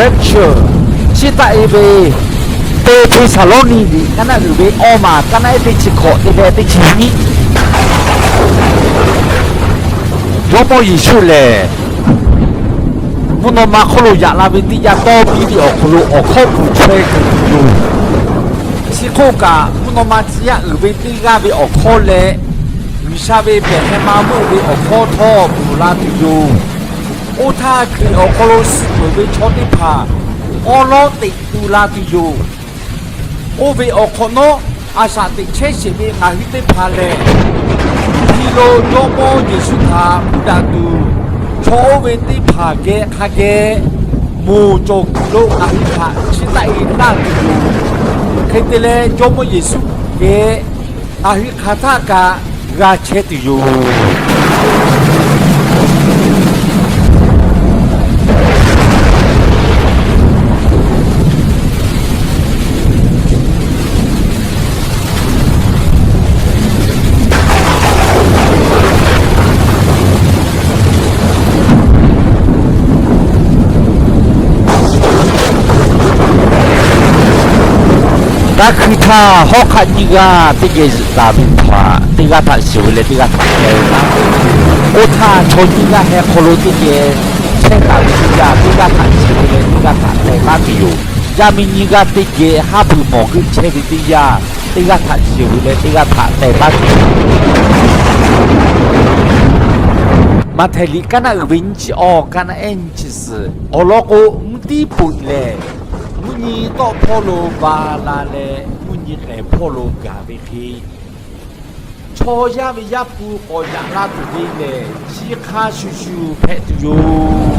rapture, chi taˆ e ve, te Hteˇsaˍlawˇniˆ liꞈ kaˉ naˆ uiˍ ve awˇ maˬ kaˉ naˆ ehˉ teˇ chi hkawꞈ te leh teˇ chi nyiˇ. Jawˇmawˇ Yeˍsuˆ lehˬ, mvuhˇ naw ma hk'oˆ lo yaꞈ la ve teˇ yanˇ, tawˇ piˇ ve awˬ hk'aw lo awˬ hkawˇ kuˬ chaweh kuˬ tuˬ yoˬ. Chi hk'oˆ kaꞈ, mvuhˇ naw ma tcuh yaˇ uiˍ ve teˇ g'aˇ ve awˬ hkawˇ leh, G'uiˬsha ve pehˬ heh ma meuˆ ve awˬ hkawˇ htawˇ bvuhˬ la tuˬ yoˬ. Oˇ htaˇ, Hkriꞈ awˬ hk'aw lo suh peuˬ ve chaw teˇ hpaˍ awˉ lawˉ teꞈ tu la tuˬ yoˬ. Oˇ ve awˬ hk'awꞈ nawˉ, a shaꞈ teꞈ chehˇ sheˍ ve ngaˬ hui teˇ hpaˍ lehˬ, hti lo Jawˇmawˇ Yeˍsuˆ htaꞈ hpuˇ daꞈ tuˬ, chaw oˇ ve teˇ hpaˍ geh hk'a geh moˬ cawˬ kuiˬ lo ngaˬ hui htaꞈ chiˇ taˆ e laˇ tuˬ yoˬ. Hk'e te leh, Jawˇmawˇ Yeˍsuˆ geh ngaˬ hui hk'aˬ htaˆ kaꞈ g'a chehˇ tuˬ yoˬ. Taˇ hkui htaˇ, hawˉ hk'aˆ nyiˇ g'aˇ teˇ geh zuhꞈ taˍ ve htaꞈ teˇ g'aˇ htaꞈ shiˍ ve leh teˇ g'aˇ htaꞈ teh laˇ. Oˇ htaˇ, chaw nyiˇ g'aˇ heh hk'aw lo teˇ geh chehˇ taˍ ve teˇ yanˇ, teˇ g'aˇ htaꞈ shiˍ ve leh teˇ g'aˇ htaꞈ teh laˇ tuˬ yoˬ. Yaˇ miˇ nyiˇ g'aˇ teˇ geh haˉ pui mawˬ g'euˆ chehˇ ve teˇ yanˇ, teˇ g'aˇ htaꞈ shiˍ ve leh teˇ g'aˇ htaꞈ teh laˇ tuˬ yoˬ. Maꞈhtehˍ liꞈ kaˉ naˆ uiˍ ve nyiˇ chi awˇ, kaˉ naˆ ehˉ nyiˇ chi suhˍ awˬ lawn k'o, mvuhˇ tiˉ peuꞈ lehˬ, mvuhˇ nyi tawˆ hpawˇ lo ba la leh, mvuhˇ nyi k'ehˬ hpawˇ lo gaˬ ve hk'e, chaw yaˇ ve Yaˇ hpu k'awꞈ yaꞈ la tuˬ ve lehˬ, chi hk'a shuˍ shuˍ hpehꞈ tuˬ yoˬ.